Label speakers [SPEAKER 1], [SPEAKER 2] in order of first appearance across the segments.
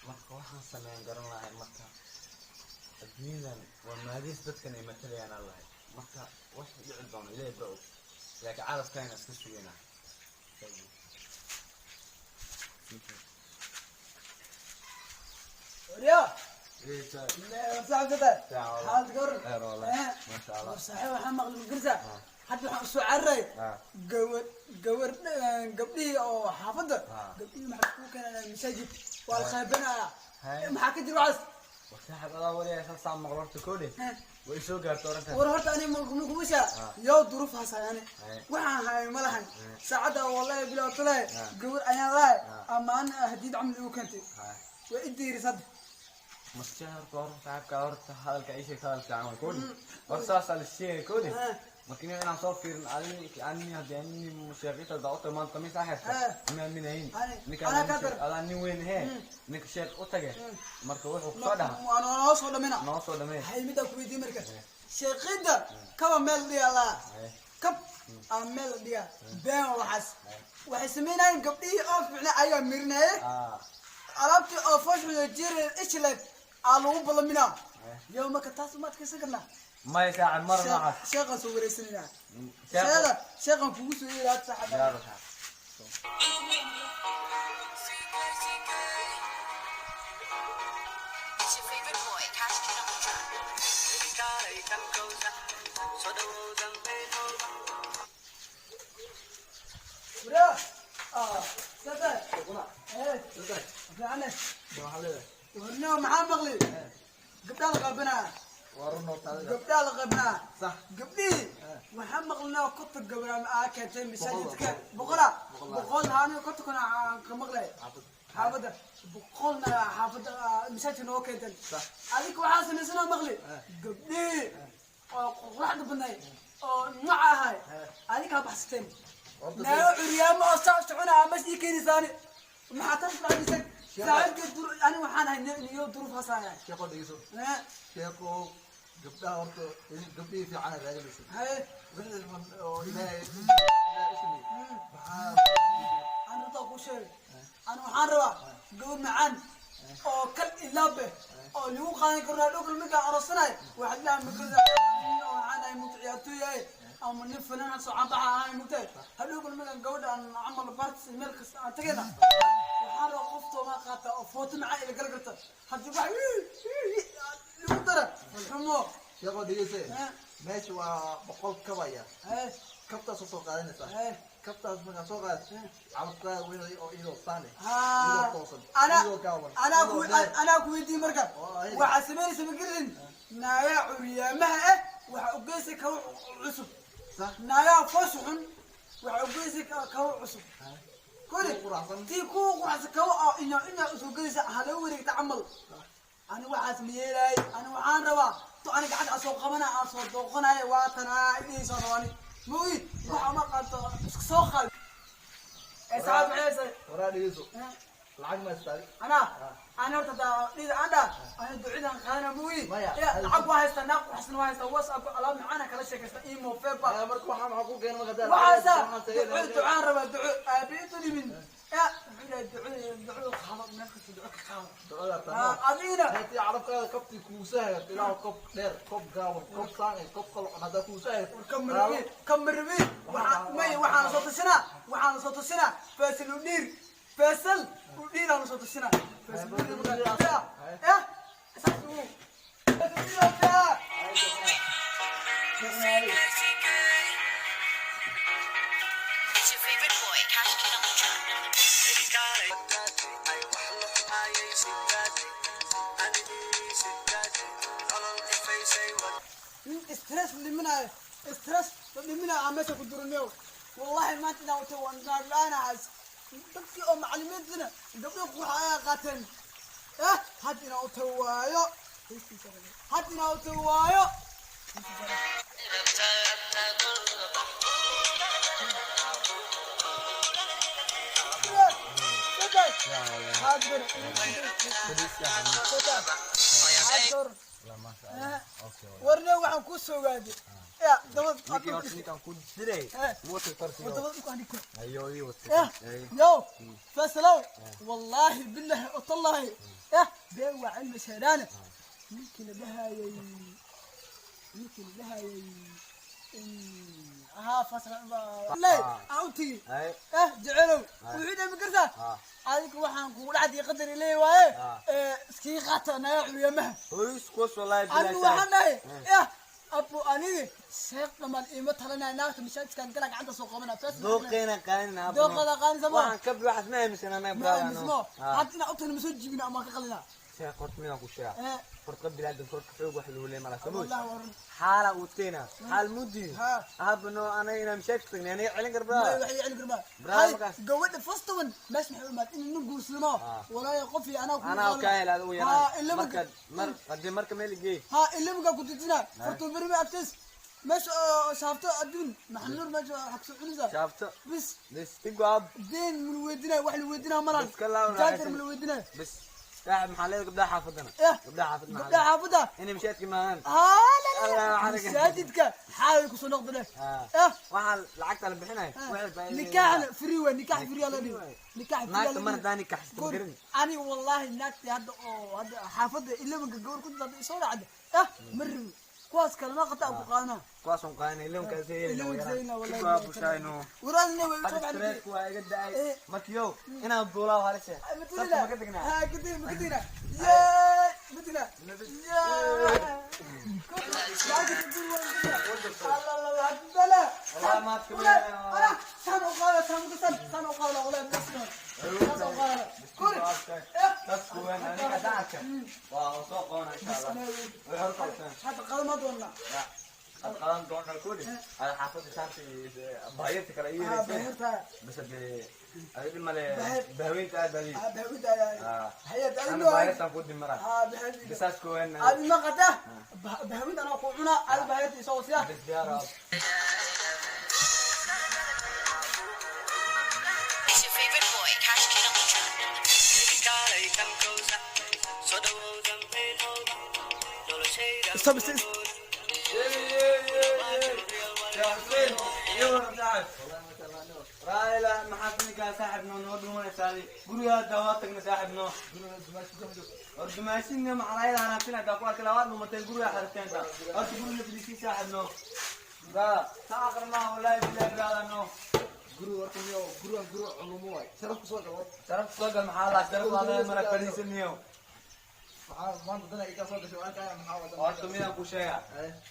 [SPEAKER 1] Marka waxaan sameyn garan lahay. Marka adduunyadan waa maadis, dadkan ay matalayaan aan lahay. Marka wax dhici doono Ilaahay baa og, laakiin calafkayna iska sugaynaa.
[SPEAKER 2] Waryaa, saaxiibkada. Xaalad gawar.
[SPEAKER 1] Khayr wallahi. Masha Allah.
[SPEAKER 2] War saaxiib, waxaan maqlay magarsa. Hadda waxaan usoo cararay. Gawar gawar gabdhihii oo xaafadda. Gabdhihii maxaa ku keenaya masaajid? Waa la qaybinayaa. Maxaa ka jira waxaas?
[SPEAKER 1] War saaxib, adaa wariyaya saasaa maqlo horta koodhe. Way soo gaarto orantan.
[SPEAKER 2] War horta ani makumisha yow duruuf haasay ani. Waxaan hayay ma lahan. Saacadda wallahi bilaa talahay. Gawar ayaan lahay. Amaan hadiid camal igu keentay. Way i diiris hadda.
[SPEAKER 1] Masjid horta horta saaxibka, horta hadalka ii sheegta hadal fiican waa koodhe. Horta saasaa la sheegay koodhe. Marka inaan soo fiirin adin haddii ani sheekita daawata maanta khamiis ah haysta. Ma aaminayn. Ninka
[SPEAKER 2] anaa ka dar.
[SPEAKER 1] Adaa nin weyn hee. Ninka sheekh u tage. Marka wuxuu ku soo dhaha.
[SPEAKER 2] Waa noo soo dhamina.
[SPEAKER 1] Noo soo dhamee.
[SPEAKER 2] Hay, midaan ku weydiiyey marka. Sheekida kaba meel dhigaa laa. Kab aa meel dhigaa. Been waxaas. Waxay samaynayeen gabdhihii oo fiicnaa ayaa mirinaaye. Alaabtii oo foosxuda jiray isleeg aa lagu balaminaa. Yow marka taas uma adkaysan karnaa.
[SPEAKER 1] Maya saaxib, mar noocaas.
[SPEAKER 2] Sheekhaan soo wareysanayna. Sheekha sheekhaan kugu soo yeeraa saaxiib.
[SPEAKER 1] Yaaro saaxib.
[SPEAKER 3] It's your favorite boy, Cash Kid on the track.
[SPEAKER 2] Waraa. Ah, sasa. Eh, fiicane. Warnaa maxaa maqli? Gabdhaha la qabanaa.
[SPEAKER 4] Waa run horta adiga.
[SPEAKER 2] Gabdhaha la qabanaa.
[SPEAKER 4] Sax.
[SPEAKER 2] Gabdhihii waxaa maqlinaa 50 gabdhaa aa keentay masaajidka, 100 100 haani 50 kuna aan ka maqlay xaafadda, 100-na xaafadda masaajidka noo keentay. Adika waxaa samaysanaa maqli gabdhihii oo quruxda badnay oo nooca ahay adikaa baxsateen naago curyaamo oo saa soconaa mas ii keenaysaani. Maxaa tan isdhexdiisay saaxiibkii ani waxaan ahay niyo duruuf hasaaya.
[SPEAKER 4] Sheeko dhegeyso. Sheeko gabdhaha horta gabdhihii fiican aad raadinaysa.
[SPEAKER 2] Haye.
[SPEAKER 4] Wixii xun oo Ilaahay u sameeyey. Maxaa
[SPEAKER 2] Aan runtaa kuu sheegay, ani waxaan rabaa gabadh macaan oo kal ilaabe oo lagu qaadan karnaa dhowr markaan aroosanayo. Waxaad ilaha magarada waxaan ahay mugta ciyaartooy ahay ama nin fanaan soo caanbaxa ahay mugtahay. Hadhow markaan gabadha aan camal bartis meel kasta aan tagayna, waxaan rabaa qof toomaa qaata oo footo macaan ila gal karta. Haddii wax lagu dara xumo.
[SPEAKER 4] Sheeko dhegeyso. Meesha waa 100 kabaya. Kabtaas oo soo qaadanaysaa. Kabtaas markaa soo qaadato, calafkaaga weyn oo iyadoo saan eh. Iyadoo toosan. Iyadoo gaaban.
[SPEAKER 2] Anaa ku
[SPEAKER 4] Iyadoo dheer.
[SPEAKER 2] Anaa ku weydiiyey marka.
[SPEAKER 4] Oo, ay.
[SPEAKER 2] Waxaa samaynaysa magelin naagaa curyaamaha ah waxaa ugeysay kaba cusub. Naagaa foos xun waxaa ugeysay kaba cusub kuli.
[SPEAKER 4] Kuwa quraxsan.
[SPEAKER 2] Tii kuwa quraxsan kaba oo ina ina usoo gelaysa hala wareegta camal. Ani waxaas ma yeelaay. Ani waxaan rabaa to ani gacanta aan soo qabana aan soo dooqanayo waa tanaa idhihiisoo rabani maogi waxa ma qaato iska soo qaad ee saxaab maxay.
[SPEAKER 4] Waraa dhegeyso. Lacag ma istaagi.
[SPEAKER 2] Anaa ana horta daa dhida andha ana ducidan qaadana mugi.
[SPEAKER 4] Maya.
[SPEAKER 2] Ya lacag waa haystaa, naaq waxsan waa haystaa, WhatsApp alaab macaana kala sheekaysta, imo fepa.
[SPEAKER 4] Marka waxaa maxaa ku keenay marka
[SPEAKER 2] waxaasa duco ducaan rabaa, duco aabi intu dhimin ya wuxuu dhahay duco duco qaado, meel kasta duco ka qaado.
[SPEAKER 4] Ducada
[SPEAKER 2] Ah, adigina
[SPEAKER 4] haddii calafkaada kabtii kuusa hagaagto, ilaa kob dheer, kob gaaban, kob saan eh, kob qalcan haddaa kuusa hagaagto.
[SPEAKER 2] Kamarabi kamarabi waxaa may waxaan soo tusinaa, waxaan soo tusinaa Faisal udhiir, Faisal udhiir aan soo tusinaa, Faisal udhiir markaa ya ya saas uu Faisal udhiir ya.
[SPEAKER 3] It's your favorite boy, Cash Kid on the track.
[SPEAKER 2] Nin stress la dhiminayo, stress la dhiminayo aan meesha ku durinayo. Wallahi maanta inaan wato waan naag la-aan ahays. Dadkii oo macallimiintiina gabdho qurxa ayaa qaateen. Eh, had inaan u tago waayo, had inaan u tago waayo.
[SPEAKER 1] La masha Allah. Okay.
[SPEAKER 2] Warne waxaan kuu soo ogaaday. Ya dabad
[SPEAKER 1] Ninkii horta ninkaan ku dilay. Moota tarsiyo.
[SPEAKER 2] Dabad ku aniko.
[SPEAKER 1] Ayo ii wata.
[SPEAKER 2] Yo fasalow wallahi billahi watallahi eh been waa cilmi sheedaane. Ninkii la dhahayay, ninkii la dhahayay ها فصل لا أوتي eh jecelow wuxuu dhami kartaa adiga waxaan kugu dhacday qadar ilaahay waaye ee iskii qaata naga curyamaha.
[SPEAKER 1] Hoys kuwas wallahi billahi.
[SPEAKER 2] Anigu waxaan dhahay eh abu aniga sheekh dhamaan iima talanaya naagta masaajidkan gala gacanta soo qabanaa.
[SPEAKER 1] Dooqeena qaanin aabo.
[SPEAKER 2] Dooqada qaanin sama.
[SPEAKER 1] Waxaan ka bi waxaas ma aaminsan anaga brother.
[SPEAKER 2] Ma hadda inaa utagna ma soo jibina ama ka qalina.
[SPEAKER 1] Sheekh horta midaan ku sheega. Horta bilaadan horta xoog wax lagu leeyahay mala samoy.
[SPEAKER 2] Wallahi waran.
[SPEAKER 1] Xaala uu teena. Xaal mudi. Aabo no anaga inaan masaajidka tagnay anaga celin kar brother.
[SPEAKER 2] Waxay celin kar brother. Gabadha first one meesha maxay u imaad in nin guursano. Walaahi qof iyo anaa ku
[SPEAKER 1] anaa ka helaad ugu yaraan. Marka mar hadii marka meel geey.
[SPEAKER 2] Ha ilmiga ku tijina. Horta bari ma agtays. meesha shaafto adduun maxamed nuur meesha waxa kusoo cunaysaa.
[SPEAKER 1] Shaafto.
[SPEAKER 2] Bis.
[SPEAKER 1] Bis tigaab.
[SPEAKER 2] Deen mul weydinay wax la weydinaa malahan.
[SPEAKER 1] Bas kala
[SPEAKER 2] jaajar mul weydinay.
[SPEAKER 1] Bis. saaxib maxaa leedahay gabdhaha xaafadana? Gabdhaha xaafadana.
[SPEAKER 2] Gabdhaha xaafadda.
[SPEAKER 1] Inay masaajidka imaadaan.
[SPEAKER 2] Haa la la. Masaajidka xaalay kusoo noqdo leh.
[SPEAKER 1] Waxaa lacagta la bixinayo.
[SPEAKER 2] Nikaaxna free way, nikaax free la dhigo. Nikaax free.
[SPEAKER 1] Naagta mar haddaan nikaaxsto ma garan.
[SPEAKER 2] Ani wallahi naagta hadda oo hadda xaafadda ilamanka gabar ku jirta soo dhacda. Ma rabin. Kuwaas kalena qataa ku qaadanaa.
[SPEAKER 1] Kuwaas on qaadanay ilankaas yeelina wallahi. Waa bushayno.
[SPEAKER 2] Waraadna way soo
[SPEAKER 1] baxday. Stress waa iga da'ay. Markiyo inaan duulaa halis ah. Sabta ma ka tagnaa.
[SPEAKER 2] Ha ka tagna ma ka tagnaa. Yee ma tagnaa. Yee. Allah
[SPEAKER 1] والله ما تكمل.
[SPEAKER 2] أنا سامع قال سامع قال سامع قال ولا بس سامع قال كل
[SPEAKER 1] dadku waan aniga dacalka waa soo qoona insha Allah. Way horqabtaan.
[SPEAKER 2] Hadda qalma doona.
[SPEAKER 1] Had qalan doona kulli. Ala xaafadda saarti baayirta kala iyo
[SPEAKER 2] baayirta.
[SPEAKER 1] Bas hadee adiga male bahaweynta aad badi.
[SPEAKER 2] Bahaweynta aad. Hay'ad
[SPEAKER 1] adiga baayirta ku dimara.
[SPEAKER 2] Bahaweynta.
[SPEAKER 1] Bisaas ku weyn.
[SPEAKER 2] Adi ma qada. Bahaweynta ana ku cuna adi baayirta isoo siya.
[SPEAKER 1] Bas diyaar.
[SPEAKER 3] It's your favorite boy, Cash Kid on the track.
[SPEAKER 2] Stop stop.
[SPEAKER 1] يا حسين يلا تعال. رايلا maxaa ninkaa saaxibno noo dhumanaysaadi gurigaa dawaa tagna saaxibno ordumaashinna maxalayda haraantina hadaa ku arkay labaad dhumatay gurigaa xaristeenta horta guriga fadhiisii saaxibno brada saa aqri maaha wallahi bilahi brada no.
[SPEAKER 4] Guriga horta miyo gurigan guri culumo waay sharaf kusoo gal horta.
[SPEAKER 1] Sharaf kusoo gal maxaa laa sharaf laa mala fadhiisaniyo.
[SPEAKER 4] Maxaa maanta dana iga soo gashay waan kaa maxaa wadan.
[SPEAKER 1] Horta midaan ku sheegaa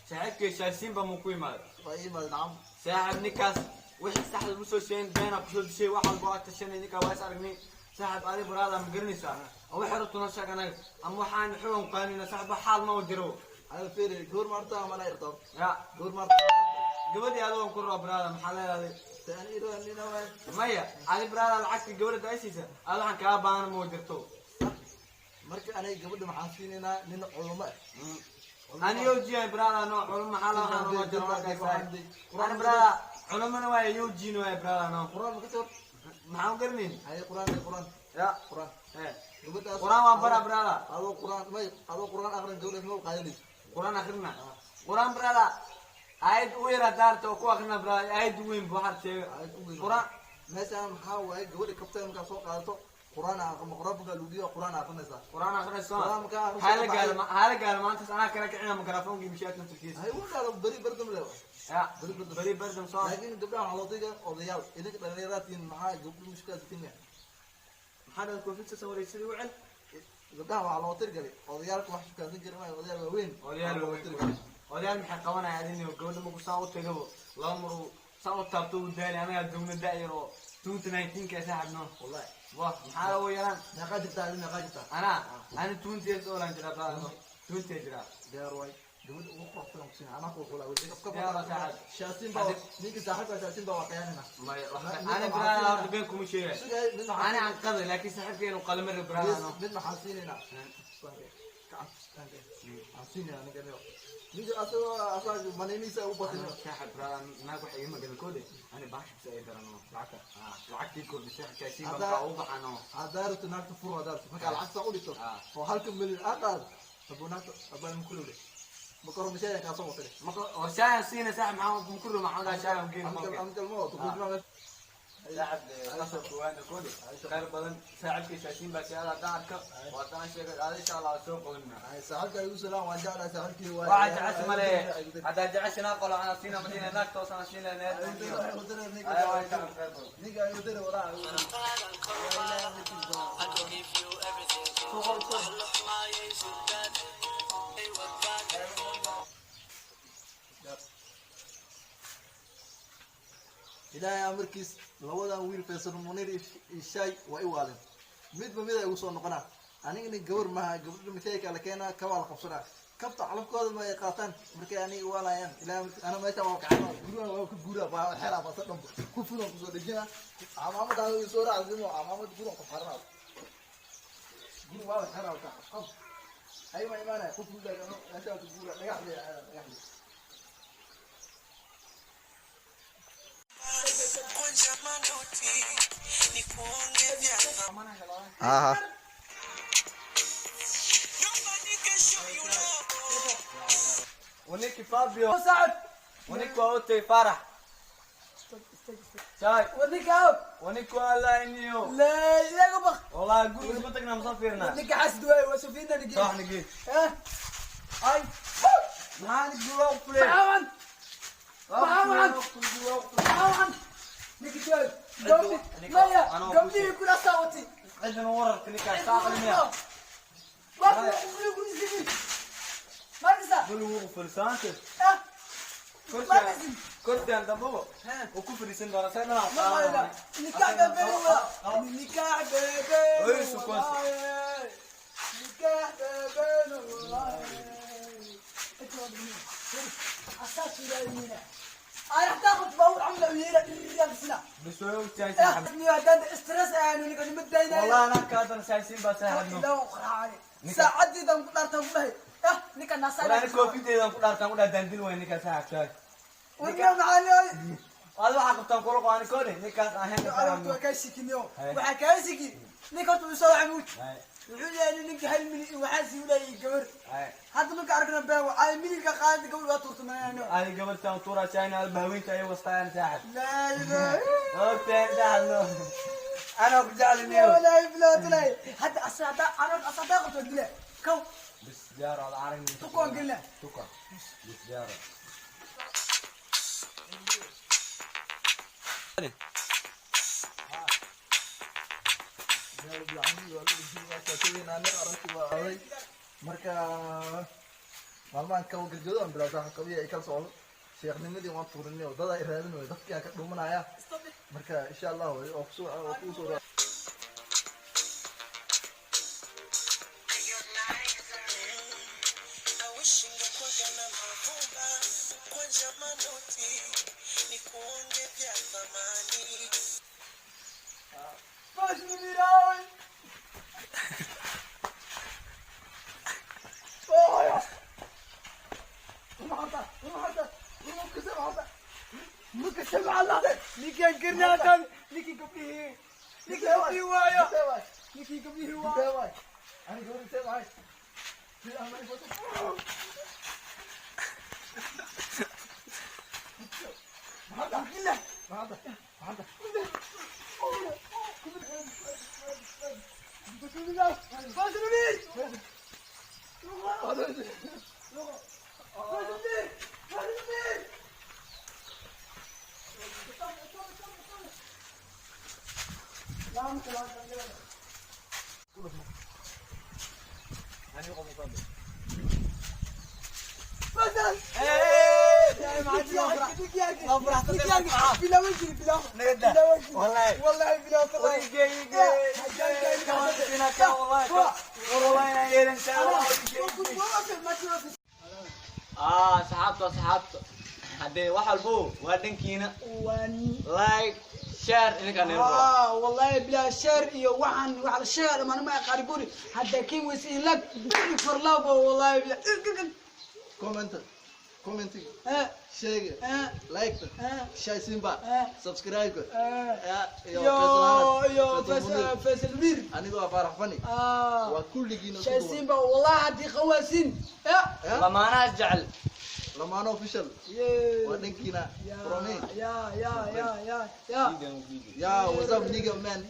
[SPEAKER 1] saaxiibkay shaasiin baa muu ku imaaday.
[SPEAKER 4] Waa ii imaaday nacam.
[SPEAKER 1] Saaxiib ninkaas wixii sax lagu soo sheegin beena kusoo dishay wax walba waa tashanay ninkaa waa is aragnay saaxiib adi baraada ma garanaysaa oo waxay rabto noo sheeg anaga ama waxaan xogan qaanina saaxiib wax xaal ma u jiro.
[SPEAKER 4] Adiga fiiri goor maarta ama la irto.
[SPEAKER 1] Ya
[SPEAKER 4] goor maarta
[SPEAKER 1] gabadhii adoo ku rabo baraada maxaa leedahay?
[SPEAKER 4] Taani iro nina waay.
[SPEAKER 1] Maya adi baraada lacagta gabadha ay siisa adi waxaan kaa baahan ma u jirto.
[SPEAKER 4] Marka aniga gabadha maxaan siinaynaa nin culumo ah.
[SPEAKER 1] Ani yojiya baraada no culumo maxaa la waxaan noo jiro markaysaa. Ani baraada culumona waay yojiin waay baraada no.
[SPEAKER 4] Quraan ma ka soo
[SPEAKER 1] maxaan u garanayn?
[SPEAKER 4] Hay quraan quraan.
[SPEAKER 1] Ya
[SPEAKER 4] quraan. Gabadhaas
[SPEAKER 1] quraan waan bara baraada.
[SPEAKER 4] Adoo quraan may adoo quraan akhrin gabadhaas ma qaadanayso.
[SPEAKER 1] Quraan akhrina. Quraan baraada aayad u yara daarta oo ku akhrina baraada aayad weyn buu waxaad sheegay. Quraan
[SPEAKER 4] meeshaan maxaa waaye gabadha kabta markaa soo qaadato quraan aqrino quraan baa lagu dhigaa quraan aqrinaysaa.
[SPEAKER 1] Quraan aqrinaysaa.
[SPEAKER 4] Quraan markaa aqrinaysaa.
[SPEAKER 1] Hala gaalo hala gaalo maanta anaa kala kicina mikrofoonka mishaadna turkiis.
[SPEAKER 4] Hay wuu gaalo bari bardam leeyahay.
[SPEAKER 1] Ya bari bardam soo.
[SPEAKER 4] Laakiin gabdhaha waxaa loo digaa odayaal idinka dhallinyaraatiin maxaa gabdho mushkilad tinya.
[SPEAKER 1] Maxaa dhahday koofidka sawiraysadii u cel?
[SPEAKER 4] Gabdhaha waxaa loo tirgalay odayaalka wax shukaansan jiray maayo odayaal waaweyn.
[SPEAKER 1] Odayaal waaweyn. Odayaal maxay qabanayaan adin gabadha markuu saa u tagabo laba mar uu saa u taabto uu daali anagaa joogna da'yar oo 2019 ka saaxibno.
[SPEAKER 4] Wallahi.
[SPEAKER 1] Wah maxaa lagu yaraan?
[SPEAKER 4] Meeqaa jirtaa adin meeqaa jirtaa?
[SPEAKER 1] Anaa ani 20 years old aan jiraa brother 20 jiraa.
[SPEAKER 4] Diyaar waay. Gabadha ugu quruxsan ku siinaa anaa ku qulaa wadi.
[SPEAKER 1] Diyaar waa saaxib.
[SPEAKER 4] Shaasiin baa ninka saaxiibka shaasiin baa waa qiyaanina.
[SPEAKER 1] Maya ani brother horta been kuma sheegay. Ani aan qaday laakiin saaxiibkeen uu qalin mar brother no.
[SPEAKER 4] Mid maxaa siinaynaa? Aan siinaynaa ninka niyo. Ninka asagoo asaga maniniisa u batay.
[SPEAKER 1] Saaxib brother naag waxay iima gadan koode ani baash bis ay darano
[SPEAKER 4] lacagta.
[SPEAKER 1] Lacagtii kordhisay shaasiin baa u baxano.
[SPEAKER 4] Haddaa rabto naagta fur haddaa rabto markaa lacagta u dhigto oo halka milyan aad qaado abuu naagta abaa ma kulowle. Marka hore mashaaya kaa soo watay.
[SPEAKER 1] Marka hore shaaya siina saaxib maxaa mukuru maxaa shaaya ugeyn
[SPEAKER 4] marka. Amkal ma wato kuujmaa.
[SPEAKER 1] Saaxib la soo dhawaana koodi. Khayr badan saaxibkii shaashiin baa shaada dacarka. Waa tan sheegay aad insha Allah soo qodina.
[SPEAKER 4] Saaxibka igu salaam waan jeclahay saaxibkii waa.
[SPEAKER 1] Waa jeceshay male. Hadda jeceshana qolo ana siina Madiina naagta oo sana siina neer.
[SPEAKER 4] Ninka igu diray waraa. Ilaahay amarkiis labadan wiil Faysal Muniir iyo Shay waa i waalin. Midba mid ay ugu soo noqonaa. Anigana gabar maaha, gabadha masaajidka la keenaa, kabaa la qabsanaa. Kabta calafkooda ma ay qaataan markay aniga i waalayaan. Ilaahay amarkiis ana meesha waa kacana, guriga waa ku guuraa, baa xeraa baa dhanba. Ku fudan ku soo dhejinaa. Camaamadaada i soo raacsin oo camaamad guriga ku xaranaa. Guriga waa la xeraa ka qab. Ay ma imaanaya, ku fudan meesha ku guuraa, dhagax leh, dhagax leh. Aha.
[SPEAKER 1] ونيكي فابيو
[SPEAKER 2] saaxib
[SPEAKER 1] ونيكو أوتي فرح شاي
[SPEAKER 2] war ninka aw
[SPEAKER 1] ونيكو الله إنيو
[SPEAKER 2] laa ilaaga baq
[SPEAKER 1] والله أقول بس بدك مسافرنا
[SPEAKER 2] ninka xasd waay waa sufiina nigi
[SPEAKER 1] صح نجي
[SPEAKER 2] eh
[SPEAKER 1] أي ما نجي فلي
[SPEAKER 2] maxawan maxawan maxawan ninka joog gabdhi maya gabdhihii kula saawatay
[SPEAKER 1] عندنا ورق نيكا ساق المياه
[SPEAKER 2] markasa
[SPEAKER 1] دول وقف لسانك
[SPEAKER 2] eh
[SPEAKER 1] كرسي كرسي عند بابا وكفر يسند على سنة
[SPEAKER 2] nikaax beebeen waa nikaax beebeen
[SPEAKER 1] Oy, sukonsi.
[SPEAKER 2] nikaax beebeen wallahi asaas ilaahina ana xataa qofka baa عمله ويلا يلا بسنا
[SPEAKER 1] بس هو شاي
[SPEAKER 2] ni haddaan stress aanu ninka nima daynaayo
[SPEAKER 1] والله أنا كادر شايسين بس هذا
[SPEAKER 2] ilaa qaraacay saacadiidan ku dhaartan ku dhahay ah ninka naasa
[SPEAKER 1] ولا أنا كوفي تيدا كل أرتان ولا دندل وين نيكا ساعة شاي
[SPEAKER 2] warniyo maxaa
[SPEAKER 1] والله حقبتان كل قواني كوني نيكا أهين
[SPEAKER 2] waa kaa sikiniyo waxaa kaa siki ninka horta uu soo camuud wuxuu leeyahay ninka hal milyan waxaa sii leeyahay gabar hadda marka arkana been waxaa milyanka qaadada gabar waa turtumanayno
[SPEAKER 1] هذه قبل تان طورة شاينا البهوين تاي وسطان ساحل
[SPEAKER 2] laa ilaaha
[SPEAKER 1] أوكي ساحل أنا بجعل اليوم
[SPEAKER 2] walaahi bilaa talaahi hadda asaada anag asaada qabto dile kow
[SPEAKER 1] بس جارة العربي
[SPEAKER 2] tukoon gelina
[SPEAKER 1] تكا بس جارة
[SPEAKER 4] Marka maalmahan kaba gargado aan bilaabay kabiya ay kala socdo sheekhnimadii waan tuurinay oo dad ay raadin way dadkii aan ka dhumanaya marka insha Allah oo kusoo oo kusoo
[SPEAKER 1] Saxaabta haddee wax walbo waa dhankiina like share idinkaa neel rabo
[SPEAKER 2] والله بلا شر iyo waxaan wax la sheegay dhammaan ma aqaariburi hadda kiin weysi in lag big for love والله بلا
[SPEAKER 4] comment Commentiga,
[SPEAKER 2] Eh,
[SPEAKER 4] sheega,
[SPEAKER 2] eh,
[SPEAKER 4] like-ta,
[SPEAKER 2] eh,
[SPEAKER 4] Shay Simba,
[SPEAKER 2] eh,
[SPEAKER 4] subscribe-ka,
[SPEAKER 2] eh.
[SPEAKER 4] iyo
[SPEAKER 2] iyo iyo
[SPEAKER 4] Faisal Munir.
[SPEAKER 2] Faisal Munir.
[SPEAKER 4] Anigoo ah Faarax Fani.
[SPEAKER 2] Ah.
[SPEAKER 4] Waa kulligiin isku
[SPEAKER 2] Shay
[SPEAKER 4] duwan.
[SPEAKER 2] Simba wallahi haddii qawaasin. Ya.
[SPEAKER 4] Ya,
[SPEAKER 1] Lamaanaha jecel.
[SPEAKER 4] Lamaano official.
[SPEAKER 2] Yeah.
[SPEAKER 4] Waa dhankiina
[SPEAKER 2] Ya
[SPEAKER 4] from me.
[SPEAKER 2] ya ya ya ya ya.
[SPEAKER 4] Ya, what's up, nigga, man?